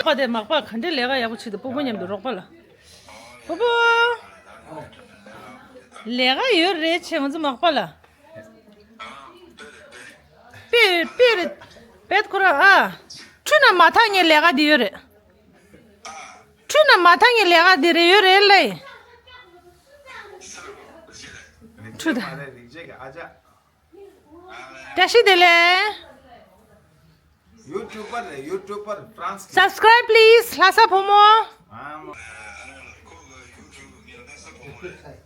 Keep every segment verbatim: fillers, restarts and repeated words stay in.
པ་དེ་མག་པ་ག་འདྲའི་ལས་ཀ་ཡག་པོ་བྱེད་འདུག་སྤོ་བོ་མཉམ་དུ་རོགས་པ་ལ། སྤོ་བོ། ལས་ཀ་ཡོད་རེད་ཆེ་ང་ཚོ་མག་པ་ལ། པིར་པིར། བེད་ཁོ་ར་ཨ། ཁྲུས་ན་མ་ཐག་ངའི་ལས་ཀ་འདི་ཡོད་རེད། ཁྲུས་ན་མ་ཐག་ངའི་ལས་ཀ་འདི་རེད་ཡོད་རེད་ལེ། ཁྲུས་ད། བཀྲ་ཤིས་བདེ་ལེགས། ཡུ་ཊུབ་པར་རེད། ཡུ་ཊུབ་པར་ཧྥ་རན་སི་གི། Subscribe please ལྷ་ས་བུ་མོ། ཨ་མ།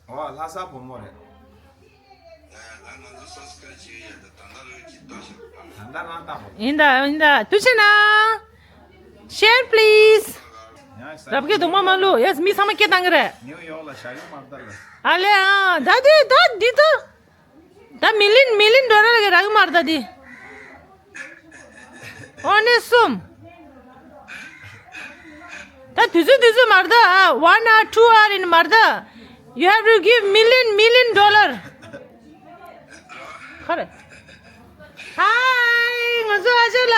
ཨོ་ལྷ་ས་བུ་མོ་རེད། ད་ལྟ་རང་ལྟ་བུ། ཡིན་ད་ཡིན་ད་ཐུགས་རྗེ་གནང་། Share please། རབ་ཀྱི་གདུང་མ་མ་བླུག་ཡས་མི་ཚང་མ་སྐད་བཏང་གི་རེད། ནིའུ་ཡོག་ལ་ཞྭ་གཡུ་མར་ལྟར་ལ། ཨ་ལེ་ཨ་ད་དེ་ད་འདི་ད། ད་མི་ལིན་མི་ལིན་ཌོ་ལར་གི་རག་གི་མ་རེད་ད་འདི། ཨོ་ནི་གསུམ། ད་དུས་ཚོད་དུས་ཚོད་མ་རེད་ད། One hour, two hour in མ་རེད་ད། You have to give million million dollar. ཁ་རེ། Hi ང་ཚོ་ཨ་ཅག་ལ།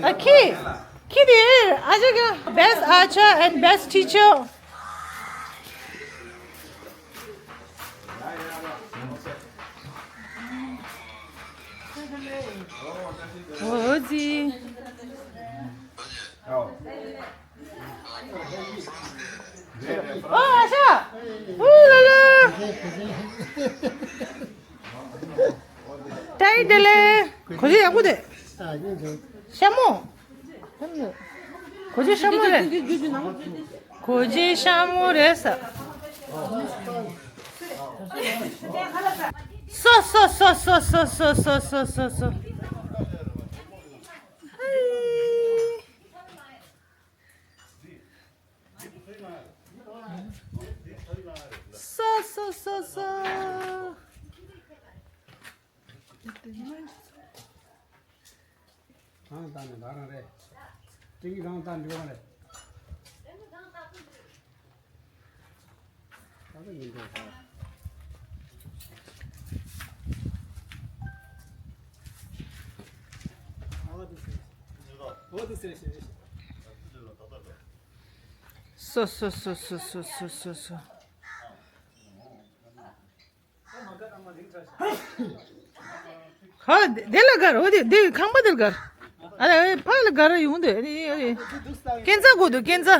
ཨ་ཁི། ཁི་དེ་ཨ་ཅག་གི་best archer and best teacher. འོ་ཙི། ཨོ་ཨ་ཤ། ཨུ་ལ་ལ། བཀྲ་ཤིས་བདེ་ལེགས། གོ་ཆ་ཡག་པོ་འདུག་ཤ་མོ། གོ་ཆ་ཤ་མོ་རེད། གོ་ཆ་ཤ་མོ་རེད་ས། སོ་སོ་སོ། ཧེ། སོ་སོ་སོ་སོ། གང་ལྟར་ནས་ད་རང་རེད། ཏིང་གི་གང་ལྟར་འགྲོ་བ་རེད། ད་ལྟ་ཡིན་འགྲོ་ད། ཨ་འོ་དེ་ཟེར་ཟེར། སོ་སོ་སོ། ཧ་དེ་ལ་གར། འོ་དེ་དེ་ཁང་པ་དེར་གར། ཨ་རེ་ཕ་ལ་གར་ཡོང་དུས་ཨ་རེ་ཨ་རེ། སྐྱེན་ཚ་དགོས་འདུག་སྐྱེན་ཚ།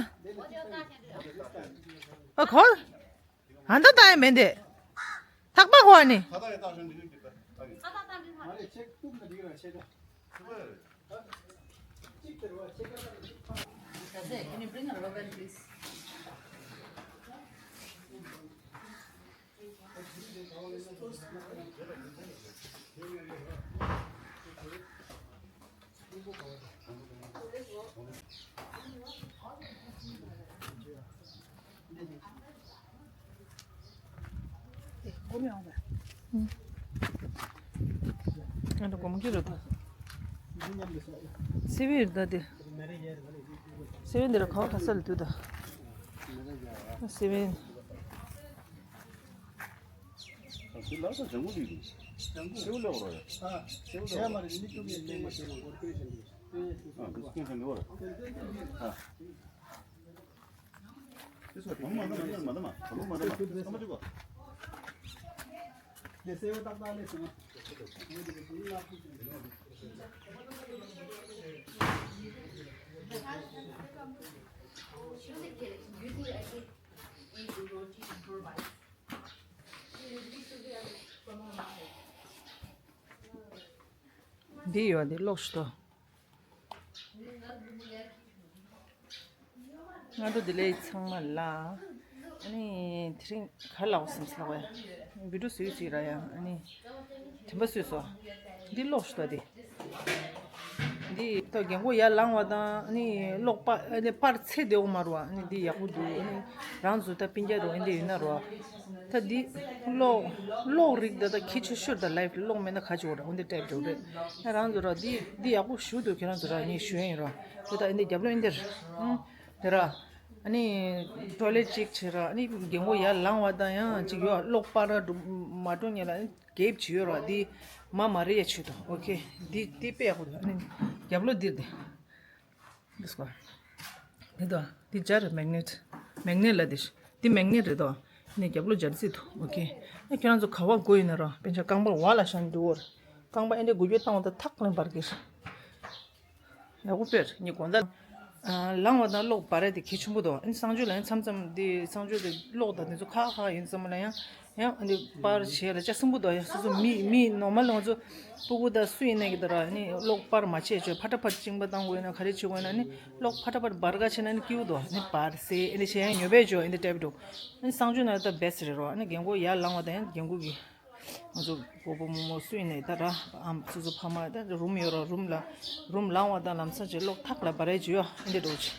ཨ་ཁོ། ཨ་ད་ད་ཡ་མེད་དེ། ཐག་པ་གོ་ཨ་ནི། Can you bring a rubber band, please? ང་ད་གོམ་གི་རོ་ད། སེ་བེན་རེད་ད་དེ། སེ་བེན་འདི་ལ་ཁ་བ་ཁ་ས་ལ་དུ་ད། སེ་བེན། སེ་བེན་ལ་རོ་ཡ། སེ་བེན་ལ་རོ། འདི་ཡོད་འདི་ཀློག་ཤོག་དོ། སྔ་དྲོ་བདེ་ལེགས་ཚང་མ་ལ། ཨ་ནི་དེ་རིང་ག་ལ་འོ་སེམས་ལ་བས། བི་ཌིའོ་བཟོས་ཟིག་ར་ཡ། ཨ་ནི་དྲན་པ་གསོས་སོ། འདི་ཀློག་ཤོག་དོ་འདི། འདི་ད་རྒན་གོག་ཡར་ལངས་པ་དང་ཨ་ནི་ཀློག་པ་ཨ་ནི་པར་ཚེ་བདེ་བོ་མ་རུ་བ། ཨ་ནི་འདི་ཡག་པོ་འདུག་ཨ་ནི་རང་ཚོ་ད་སྤུན་ཀྱག་རུ་ཨ་འདི་ཡོད་ན་རུ་བ། ད་འདི་ཀློག་ཀློག་རིགས་ད་ད་ཁྱད་ཆོས་ཤོར་ད། ལའིབ་ཀློག་མེད་ན་ག་ཆོག་ར། འོ་འདི་ཊའིབ་འགྲོ་རེད། ང་རང་ཚོ་ར་འདི་འདི་ཡག་པོ་ཞུ་འདུག་ཁྱེད་རང་ཚོ་ར་ངས་ཞུ་ཡིན་ར། དེ་ད་ཨ་འདི་རྒྱབ་ལོ་ཨ་འདིར་ཨང་དེ་ར། ཨ་ནི་ཊོའི་ལེཊ་ཅིག་བྱེད་ར། ཨ་ནི་རྒན་གོག་ཡར་ལངས་པ་དང་ཡང་ཅིག་ཡོད་ཀློག་པ་ར་འགྲོ་མ་འགྲོ་ཉེ་ལ་གེབ་བྱེད་ཡོད་ར། འདི་མ་མ་རེད་ཡ་ཆོད་དོ། ཨོ་ཁེ། འདི་འདི་དཔེ་ཡག་པོ་འདུག་ཨ་ནི་རྒྱབ་ལོ་འདིར་འདི། འདི་སྐོར། འདི་དོ། འདི་སྦྱར་རེད། མེག་ནེཊ། མེག་ནེཊ་ལ་འདི། འདི་མེག་ནེཊ་རེད་དོ། ནས་རྒྱབ་ལོགས་སྦྱར་རྩིས་འདུག་ཨོ་ཁེ། ཨ་ཁྱེད་རང་ཚོ་ག་བ་དགོས་ཡིན་ན་རོ། དཔེ་ཆ་རྐང་པ་བ་ལ་བཞག་འདུག་རྐང་པ་ཨེ་འདྲ་འགུལ་སྐྱོད་བཏང་བ་དང་ཐག་ལེན་འབར་གི་རེད། ཡག་པོ་དཔེར་ངས་དགོང་དག་ལངས་པ་དང་གློག་འབར་ཡ་དེ་གལ་ཆེན་པོ་འདུག་ཨ་ནི་གསང་སྤྱོད་ལ་ཡང་མཚམས་མཚམས་འདི་གསང་སྤྱོད་དེ་གློག་དང་དེ་ཚོ་ཁག་ཁག་ཡིན་ཙམ་ལ་ཡང་། ཡང་ཨ་ནི་པར་བྱས་ལ་ལྕགས་སྲིན་པོ་དང་ཡང་སོ་སོ་མི་མི་ནོར་མལ་ང་ཚོ་སྤུ་གུ་དང་སུ་ཡིན་ན་གི་ད་ར་ཨ་ནི་གློག་པར་མ་བྱས་བྱས་ཕ་ཏྲ་ཕ་ཏྲ་བཅིངས་པ་བཏང་དགོས་ན་ག་རེ་བྱེད་དགོས་ན་ཨ་ནི་གློག་ཕ་ཏྲ་ཕ་ཏྲ་འབར་ག་བྱས་ན་ཨ་ནི་སྐྱིད་པོ་འདུག་ཨ་ནི་པར་སེ་ཨ་ནི་བྱས་ཡང་ཉོ་བས་འཇོག་ཨ་ནི་ཊེབ་འདུག་ཨ་ནི་གསང་སྤྱོད་ན་ད་བེ་སི་རེད་རོ། ཨ་ནི་རྒན་གོག་ཡར་ལངས་པ་དང་ཡང་རྒན་གོག་གི་ང་ཚོ་སྤོ་བོ་རྨོ་མོ་སུ་ཡིན་ན་ད་ར་ཨམ་སོ་སོ་ཕ་མ་ད་རུམ་ཡོད་རོ། རུམ་ལ་རུམ་ལངས་པ་དང་ལམ་སང་བྱས་གློག་ཐག་ལ་འབར་རེ་བྱོས་ཡོ་ཨ་ནི་འདྲ་བྱས།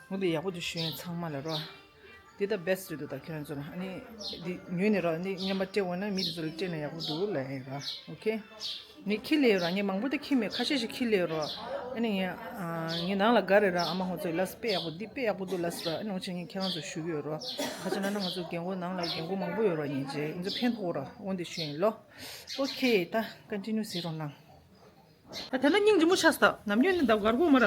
ངོ་དེ་ཡག་པོ་དུ་ཞུ་ཡིན་ཚང་མ་ལ་རོ། འདི་ད་བེ་སི་རེད་འདུག་ད་ཁྱེད་རང་ཚོ་ལ་ཨ་ནི་འདི་ཉོས་ནས་རོ། ཨ་ནི་རྔན་པ་སྤྲད་འོང་ན་མི་དེ་ཚོ་ལ་སྤྲད་ན་ཡག་པོ་འདུག་ལབ་ཡིན་ར། ཨོ་ཁེ། ངས་ཁྱི་ལས་ར་ངས་མང་པོ་ད་ཁྱི་མེད། ཁ་ཤས་ཤིག་ཁྱི་ལས་རོ། ཨ་ནི་ངས་ཨ་ངས་ནང་ལ་དགའ་རེད་ར། ཨ་མ་ཧོ་ཚོས་ལབས་དཔེ་ཡག་པོ་འདི་དཔེ་ཡག་པོ་འདུག་ལབས་ར། ཨ་ནི་འོ་ཆེ་ངས་ཁྱེད་རང་ཚོ་ཞུ་གི་ཡོད་རོ། ཁ་ཆེ་ན་ན་ང་ཚོ་རྒན་གོག་ནང་ལ་རྒན་གོག་མང་པོ་ཡོད་ར། ཉིན་རྗེས་ང་ཚོ་ཕན་ཐོགས་ར། འོ་འདི་ཞུ་ཡིན་ལོ། ཨོ་ཁེ། ད་ཀོན་ཊི་ནིའུ་ཟེར་རོགས་གནང་། ད་དེ་ལ་སྙིང་རྗེ་མོ་ཆགས་སོང་། ནམ་རྒྱུན་ནི་ད་གར་གོ་མ་ར།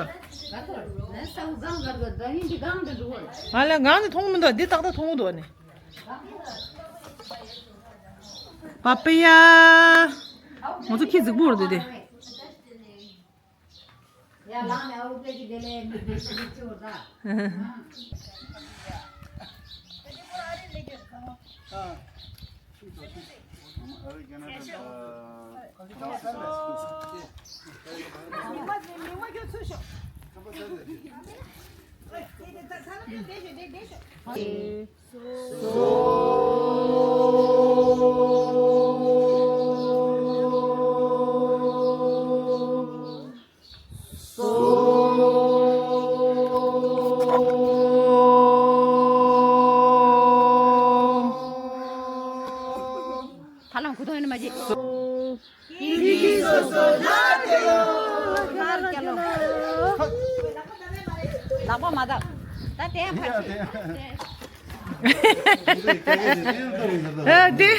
ང་ལ་གང་གི་མཐོང་མི་འདུག་འདི་ཏག་ཏག་མཐོང་གི་འདུག་ནི། པ་པ་ཡ། ང་ཚོ་ཁྱི་རྫིག་པོ་རེད་དེ། ཧ་ལམ་གུ་དོང་ཡིན་ན་མ་བརྗེད། ལག་པ་མ་བརྡབ། ད་དེ་ཡང་ཕར་ཕྱིན། ཨ་དེ།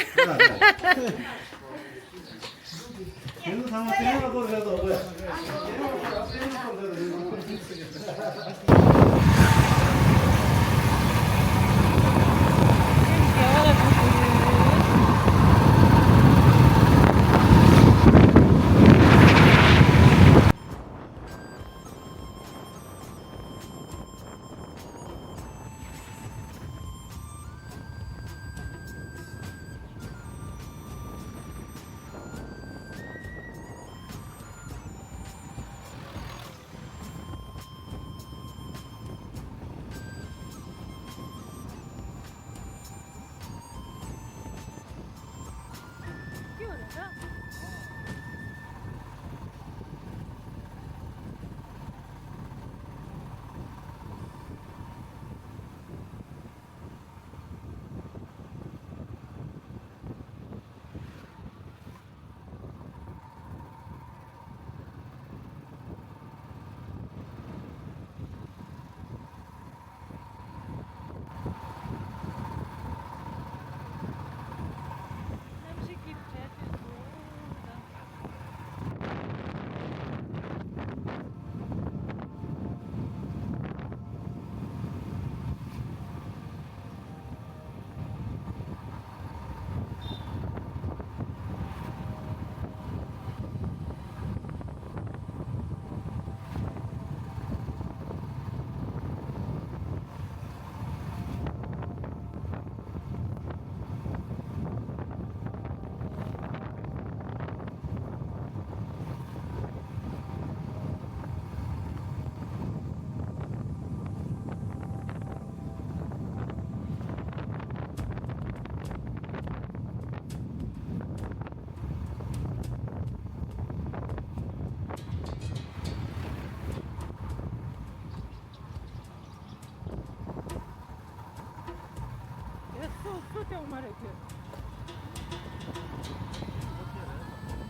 ཡ། སུ་སུ་སྐྱོག་མ་རེད་ཁྱོད།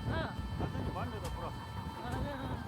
ཨ། ཨ་ལེ། ཨ།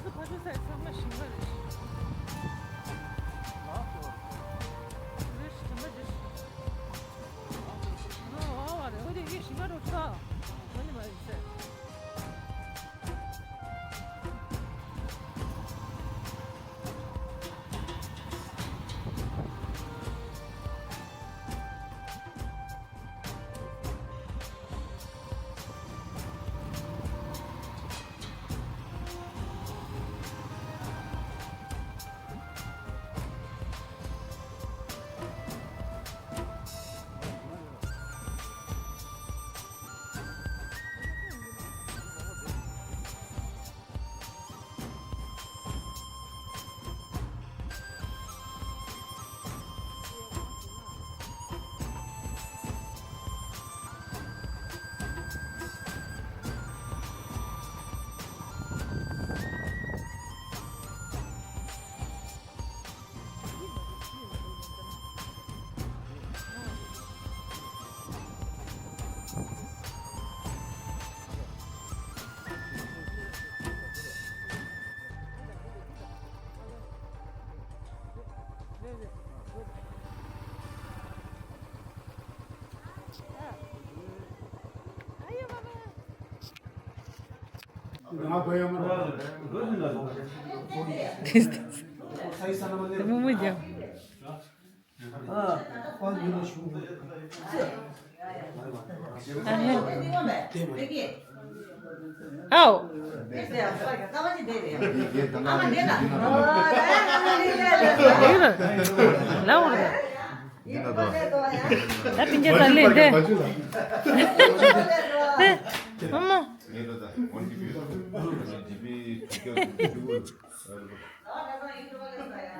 ཁ་ཆུ་ཚང་མ་ཞིང་ཁ་རེད། རེད་དྲན་པ་རེད། ཨ་ཨ་རེད། འོ་དེ་ཡི་ཞིང་ཁ་རོ་ཁྲ། མ་ནི་མ་རེད་ཟེར།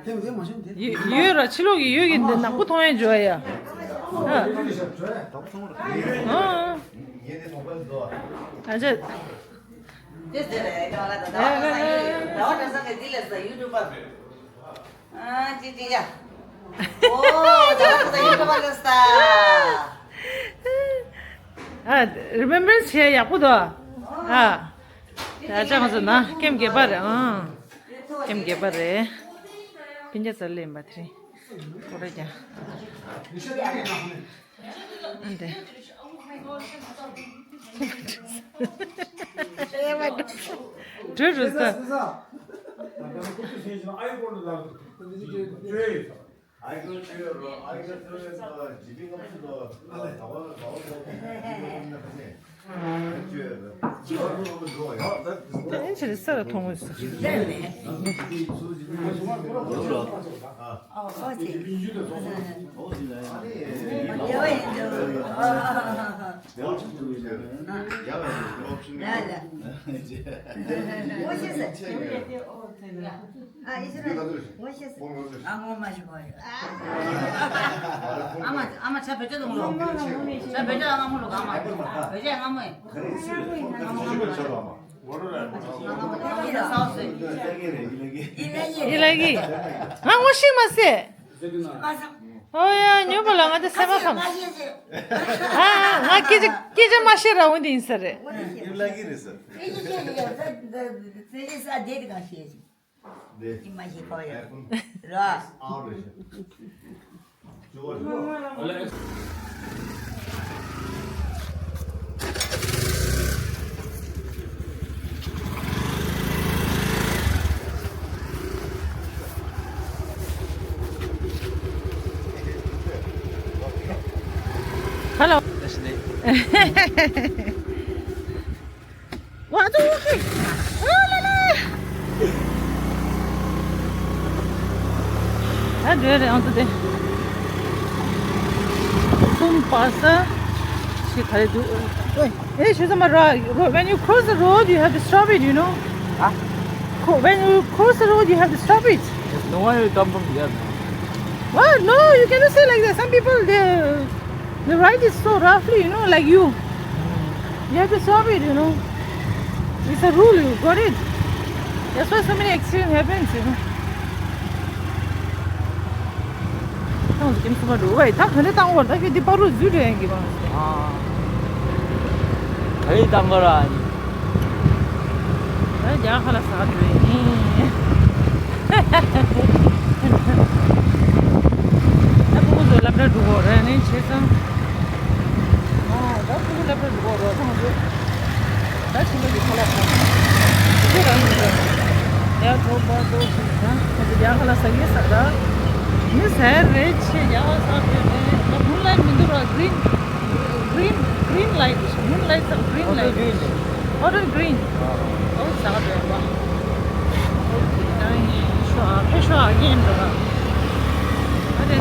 ཡོད་ར་ཕྱི་ལོགས་ཀྱི་ཡོད་ཀྱི་འདི་ནག་པོ་མཐོང་ཡ་འཇོ་ཡ། ཨ། ཨ་ཅེ། དེ་ཟེར་རེད་ཀྱང་ལ་ད་ཟླ་བ་གྲྭ་ཚང་གི་འདི་ལས་ས་ཡུ་ཊུབ་པར། ཨ་ཅི་ཅི་ཡ། ཨོ་ཟླ་བ་གྲྭ་ཚང་ཡུ་ཊུབ་པར་ལས་ས། ཨ། རི་མེམ་བར་རན་སི་བྱེད་ཡག་པོ་འདུག་ཨ། ད་ཅང་ཟེར་ན་ཀེམ་དགེ་པ་རེད། ཨང་། ཀེམ་དགེ་པ་རེད། སྤུན་ཀྱག་ཙར་ལེན་པ་དེ་རིང་། ཀོ་རེ་ཀྱང་། འདི། འགྲོ་རུ་ས། ཨེ་ཆེ་རེ་ས་ལ་མཐོང་གོ་ས། ཡིན་ལ་གི། ང་ངོ་ཤེས་མ་སྲིད། ཨོ་ཡ། ཉོ་པ་ལ་ང་དེ་སེམས་པ་ཁམས། ཨ། ང་སྐད་ཆ་སྐད་ཆ་མ་བཤད་ར་འོན་ཏེ་ཡིན་ས་རེད། Hello. ཝ་ཙུ་ཧི། ཨོ་ལ་ལ། ཨ་འདྲ་རེད་ཨང་ཙི་དེ། གསུམ་པ་ས། ཞིག་ག་རེ་འདུག་ཨེ། ཨེ་ཞུ་ས་མ་ར་ར། When you cross the road, you have to stop it, you know. ཨ། When you cross the road, you have to stop it. Yes, no one will come from here. Well, no, you cannot say like that. Some people, they, they ride it so roughly, you know, like you. You have to stop it, you know. It's a rule, you got it. That's why so many accidents happens, you know. ཐང་ཟིག་གིམ་སུ་མ་འགྲོ་བས་ཐང་ག་ནས་བཏང་བར་ད་ཁྱོད་འདི་པ་རུ་ཟུས་འགྲོ་ཡང་གི་མ། ཨ། ག་རེ་བཏང་ག་ར། ཨ། རྒྱ་གར་ལ་ཟ་འགྲོ་ཡིན། ད་ཕྲུ་གུ་ཚོ་སློབ་གྲྭ་འགྲོ་གི་རེད། ནི་བྱས་ཙང་། ཨོ་ད་ཕྲུ་གུ་སློབ་གྲྭ་འགྲོ་གི་རེད། ད་ང་ཚོ་ད་ཕྱི་ལོགས་ཀྱི་ཁ་ལག་ཟ། དེ་རང་ཡིན་འགྲོ། ཡ་གྲོགས་པོ་ཚོ་ཞིག་ད་ང་ཚོ་རྒྱ་གར་ལ་ཟ་གི་ཟ་ད། ནི་ཟ་རེད་ཆེ། རྒྱ་གར་ཟ་འགྲོ་རེད། ད་མུན་ལ་མི་འདུག་ར། གི་རིན། Green, green light. Moonlight, green light. Hotel green. Oh, it's out there. Wow. Okay, nice. Sure, okay, sure, again, brother. Okay.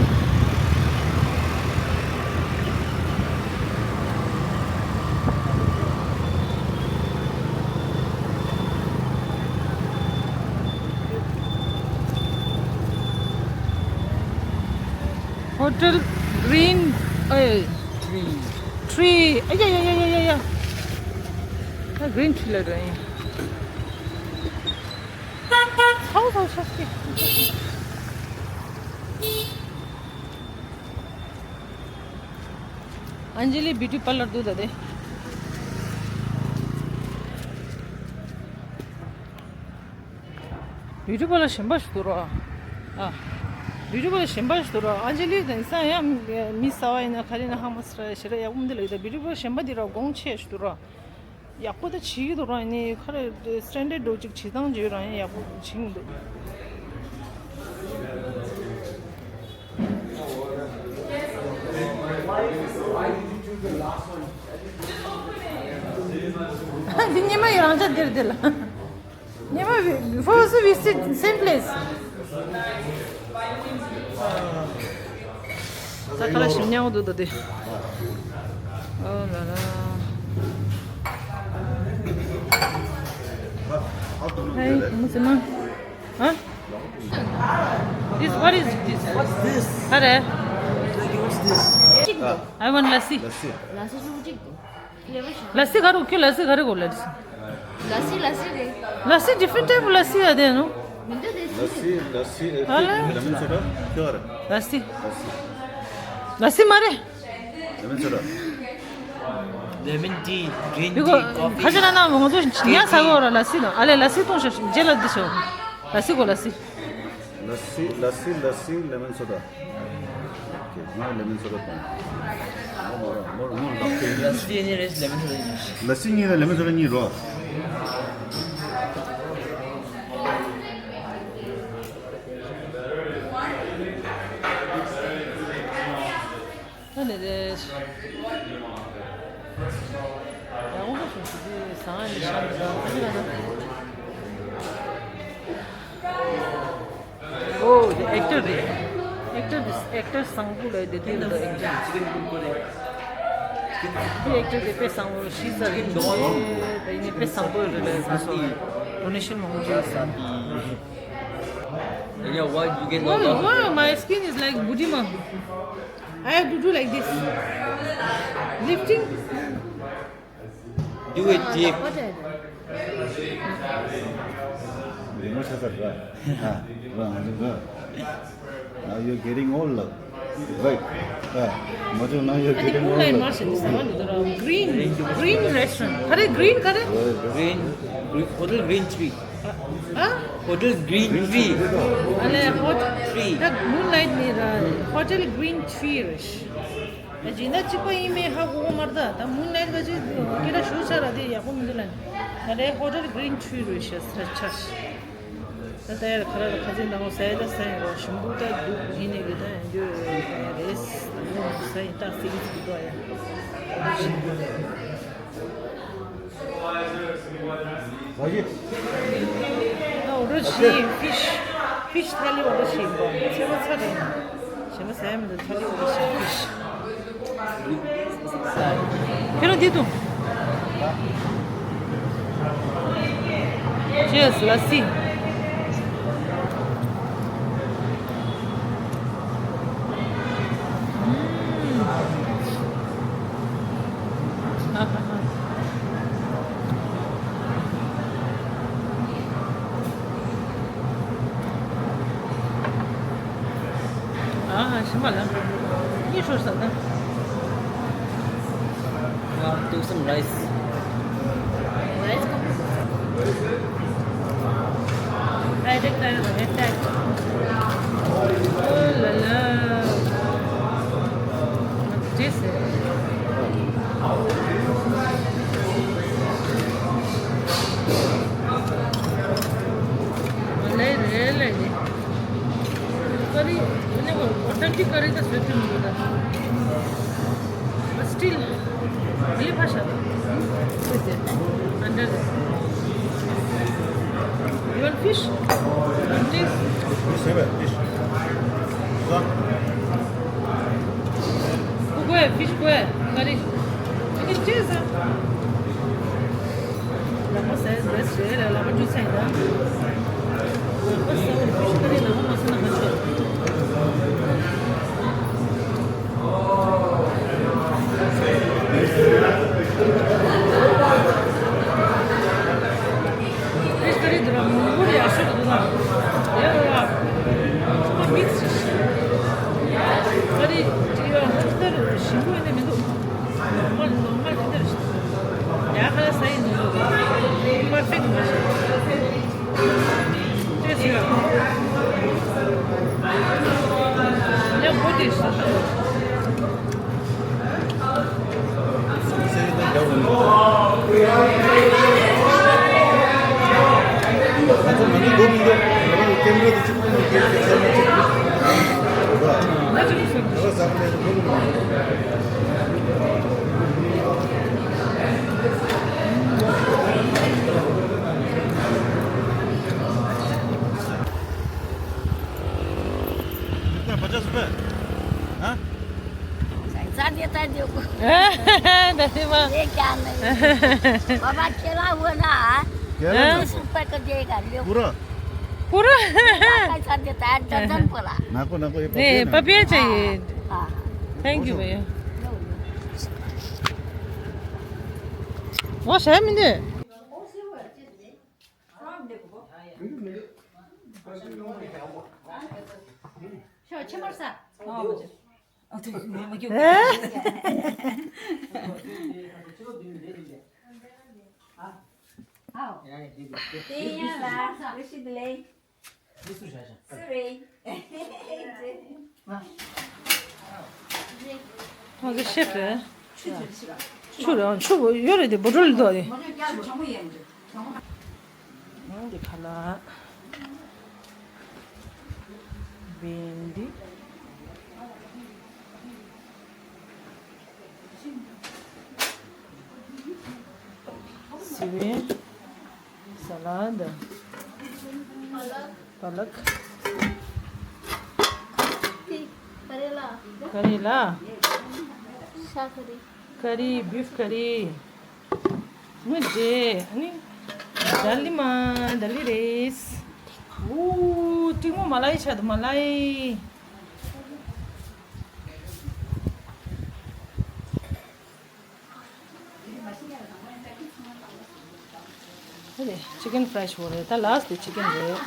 Hotel Green, eh, Tree. Tree. Ay, ay, ay, ay, ay, ay. Ah, green tree la dai. How, how, how, how. Anjali beauty parlour do da de. Beauty parlour གཞན་པ་ཞིག་འདུག་རོ། ཨ། Beauty parlour གཞན་པ་ཞིག་འདུག་རོ། ཨན་ཇི་ལི་དང་ས་ཡ་མི་གསར་པ་ཡིན་ན་ག་རེ་ན་ཧ་མ་སི་ར་ཞེ་ར་ཡག་པོ་འདི་ལ་ཡོད། ད་beauty parlour གཞན་པ་འདི་ར་གོང་ཆེ་ཞིག་འདུག་རོ། ཡག་པོ་ད་བྱེད་ཀྱི་འདུག་རོ། ནི་ཁ་རེ་standard འགྲོ་ཅིག་བྱེད་སྟངས་བརྗོད་རང་ཡག་པོ་བྱེད་ཀྱི་འདུག་འདི་ཉི་མ་ཡི་རང་ཅག་འདིར་འདི་ལ། Never we, before also we sit same place. ད་ཁ་ལག་ཞིམ་ཉམས་འདུག་ད་དེ། Oh la la. Hey, མུ་ཙི་མ། Huh? This, what is this? What's this? ཨ་རེ། What's this? I want lassi. ལ་སི། ལ་སི་ག་རེ། ཁྱོད་ལ་སི་ག་རེ་གོ་ལ་སི། ལ་སི་ལ་སི་རེད། ལ་སི་different type of ལ་སི་ཡ་དེ་ནོ། མི་འདུག་དེ་ལ་སི། ལ་སི་ཨེ། ཨ་ལེ། ལེ་མོན་སོ་ཌ་ཁྱོད་ཨ་རེད། ལ་སི། ལ་སི། ལ་སི་མ་རེད། ལེ་མོན་སོ་ཌ། Lemon tea, green tea, coffee. ཁ་ཆེ་ན་ན་ང་ཚོ་ཉ་ས་གོ་ར་ལ་སི་དང་ཨ་ལེ་ལ་སི་གཏོང་ཤ་རྗེ་ལ་འདི་ཤོ། ལ་སི་གོ་ལ་སི། ལ་སི། ལ་སི། ལ་སི། ལེ་མོན་སོ་ཌ། ང་ལེ་མོན་སོ་ཌ་དང་། མོར་མོར་མོར་ལགས་ཏེ། ལ་སི་ནི་རེད། ལེ་མོན་སོ་ཌ་ནི། ལ་སི་གཉིས་ལ་ལེ་མོན་སོ་ཌ་གཉིས་རོ། ད་ནི་རེད། ཡང་འོང་པ་བྱུང་ཞིག་དུས་ཟང་ནི་ཤང་དུ་ད་ཁ་ཅིག་ལ་ན། Oh, the actor there. Actor, this actor Sangbu like the thing, the actor. The actor they pay Sangbu, she's a rich. They need pay Sangbu like this one. Donation mongo. Yeah, why you get Why, why my skin is like Budima? I have to do like this. Lifting. Do it, Jeep. Now you're getting old, love. Right. Yeah. Now you're getting old, love. Green, green restaurant. Kare green, kare? Green, green, hotel green tree. Huh? Hotel green tree. Ale hot tree. That moonlight ni ra hotel green tree. ད་ཇི་འདྲ་གཅིག་པ་ཡིན་མིན་ཧ་གོ་གི་མ་རེད། ད་མུན་ནག་ག་ཅིག་སྐད་གྲགས་ཞུ་ཚར་ར་དེ་ཡག་པོ་མི་འདུག་ལ། ད་རེས་ཧོ་ཊེལ་གྷི་རིན་ཊི་རུ་ཤ་ས་ཆ་ཤི། ད་ད་ཡར་ཁ་ར་ལ་ཁ་ཚན་དང་ས་ཡ་ད་ས་ཡ་རོ་ཞིམ་པོ་ད་འདུག་ཡིན་ནས་གི་ད་ཡང་འགྱོ་ཡ་རེད། ད་མོ་ས་ཡིན་ད་སི་གི་ཚིག་གི་འགྲོ་ཡ། ད་འོ་འདྲ་བྱས་ཕིཤ་ཕིཤ་ཐ་ལི་འོ་འདྲ་བྱས་པ་ཚེ་བ་ཚ་རེད། ཞེ་མ་ཟ་ཡ་མི་འདུག་ཐ་ལི་འོ་འདྲ་བྱས་ཕིཤ། ཁྱེད་རང་འདི་དུ། Cheers, lassi. ཨ་ཧ། ཤི་མ་ལ། ཡིན་ཤོར་ས་ན། Take some rice. Rice come. Direct, direct, direct. Oh là là. This is. Really, really. Curry, you know, authentic curry is sweet in Mumbai. But still, really pasha. Under. You want fish? Please. Fish, fish. Go ahead, fish, go ahead. Curry. You can choose, huh? ལག་པ་ཟས་རེད་ཟས་རེད། ལག་པ་འཇུ་ཚར་ཡིན་ད། ལག་པ་ཟ་བར་ཕྱི་ཀ་རེ་ལག་པ་མ་ཟ་ན་ག་ཚོད། ཕྱི་ཀ་རེ་འདི་ར་མང་པོ་རེད། ཨ་ཤོད་འདུག་ན་ཡ་ར་ར་ཁོ་མིག་སི་ཀ་རེ་ཅིག་ཡོད་ན་འདི་ལྟར་ཞིམ་པོ་ཡིན་ནི་མི་འདུག་ནོར་མལ་ནོར་མལ་དེ་འདྲ་ཞིག་ཡ་ཁ་ལ་ས་ཡིན་ནོ་པར་ཕེག་མ་ཤེས་ཏེ་ཟེར་ཡ་པོ་དེ་ཞིག་ད། ད་ནི་མ། ལས་ཀྱང་ནི། ཨ། བ་བ་ཁྱེད་རང་འོ་ན། ཨ། ཁྱེད་རང་སུ་པ་ཀ་རྒྱལ་ག་ལེའུ། ཀུ་ར། ཀུ་ར། ཀ་ས་དེ་ད་ད་ཙམ་པོ་ལ། ནག་པོ་ནག་པོ་ཡོད་པ། ནས་པ་པེ་ཅ་ཡེ། ཨ། Thank you བ་ཡ། འོ་ཞེ་མི་འདུག་ཤོ་ཕྱི་མར་ས། ཨོ། ཨ་དེ་མ་མ་ཀྱོ། ཨ། ཨ། དེ་ཡང་ལ་རེ་ཞིག་ལེ། སུ་རེད། ང་ཚོ་ཤེབ་རེད། ཆུ་རེད། ཆུ་ཡོད་རེད་དེ་བོ་ཊལ་འདུག་དེ། འདི་ཁ་ལག་བེན་ཌི། སི་བན། ས་ལ་ད། པ་ལག་ཀ་རེ་ལ། ཤ་ཀ་རི། ཀ་རི། བིཕ་ཀ་རི། ངོ་རྗེ། ཨ་ནི། ད་ལི་མ། ད་ལི་རེས། ཨུ། ཏིང་མོ་མ་ལ་ཡི་ཆ་དུ་མ་ལ་ཡི། ཨ་རེ། ཅི་ཀན་ཕ་རའི་ཞིག་རེད། ད་ལ་སི་ཊི་ཅི་ཀན་རེད།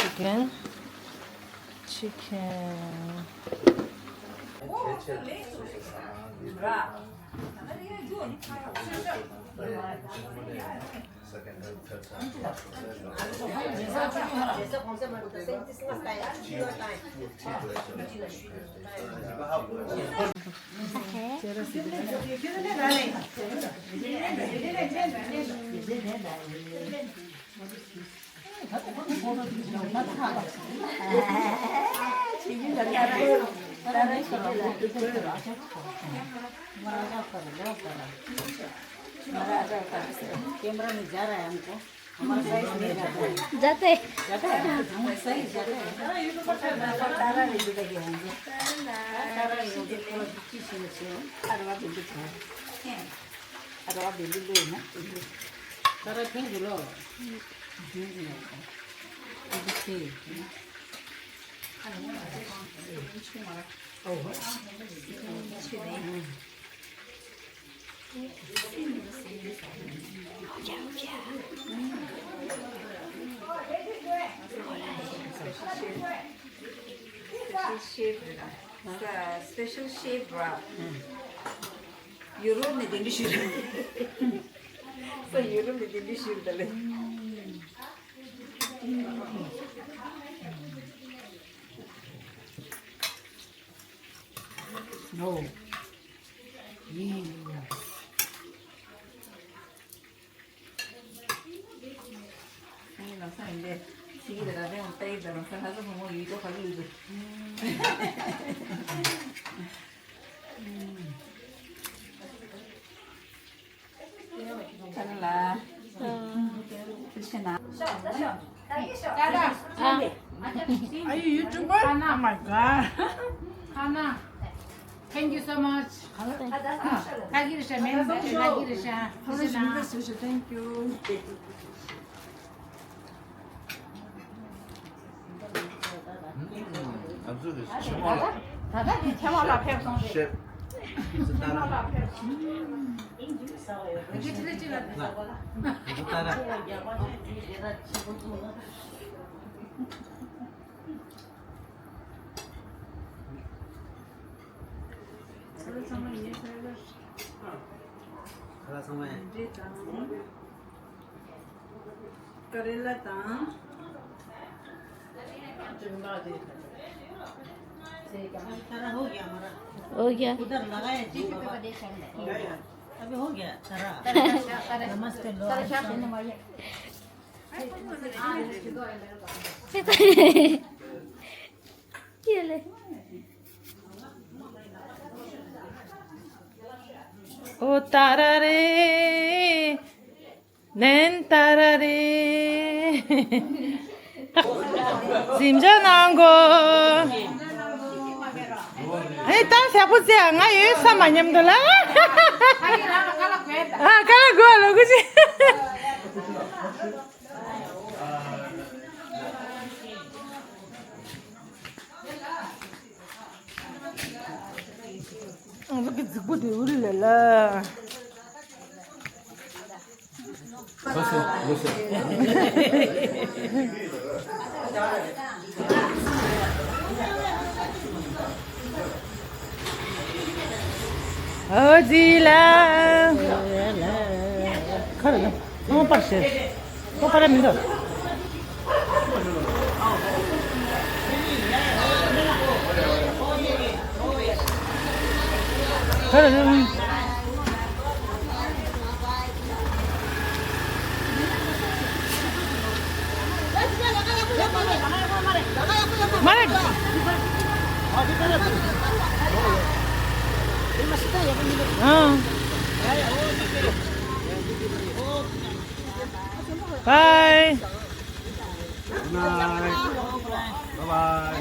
ཅི་ཀན། ཅི་ཀན། कैमरा में जा रहा है हमको। हमारा साइज नहीं जाता है। जाते। जाता है? हमारा साइज जाता है। तारा नहीं दिखाई देंगे। तारा नहीं दिखाई देंगे। अरवा बिंदु था। अरवा बिंदु दो ना। तारा क्यों बोलो? Special chef ར། ཡུ་རོབ་ནས་གདན་འདྲེན་ཞུས། ཡུན་རིང་མི་དེ་འདི་ཞིག་ད་ལེ། ནོ། ཡིན། ཨེ་ལ་ས་ཡིན་ཏེ། ཚིག་གི་ར་རེང་ཏེ་ད་རང་ས་ལྷ་ས་ཕོ་མོ་ཡུལ་ཏོ་ཧ་ལུ་ལུ། ཁ་ལ། ཨ། ཁྱེད་ཆེ་ན། ཨ། Are you YouTuber? Oh my God. Hannah. Thank you so much. ཁ་ལ་ཁ་ལ་ཁ་ལ་ཁ་ལ་ཁ་ལ་ཁ་ལ་ཁ་ལ་ཁ་ལ་ཁ་ལ་ཁ་ལ་ཁ་ལ་ཁ་ལ་ཁ་ལ་ཁ་ལ་ཁ་ལ་Thank you. ང་ཚོ་གི་ཆེན་མོ་ལ་ད་ལྟ་གི་ཆེན་མོ་ལ་ཕེབས་སོང་སྟེ། ཤེབ། ཆེན་མོ་ལ་ཕེབས་སོང་། ང་ཚོ་གི་ཆེན་མོ་ལ་ཕེབས་སོང་། ང་ཚོ་ད་ལྟ། ཁ་ལག་ཚང་མ་ཡིན། ཁ་ལག་ཚང་མ་ཡིན། ཀ་རེ་ལ་དང་། हो गया। हो गया। अभी हो गया सारा। नमस्ते लो। ये ले। ओ तारा रे, नैन तारा रे। གཟིམ་ཆ་ནང་གོ། ཨེ་ད་ཞག་པོ་ཙེ་ང་ཡོད་ས་མ་ཉམས་འདུག་ལ། ཨ་ཁ་ལག་གོ་ལ་གུ་ཅི། ང་ཚོ་གི་རྫིག་པོ་དེ་འུ་རི་ལས་ལ། ཨོ་ཛི་ལ། ཁ་རེ་ལ། ཨོ་པར་ཤེ། ཨོ་པར་མི་འདུག་ཁ་རེ་ལ། མ་རེད། ཨང་། Bye. Good night. Bye bye.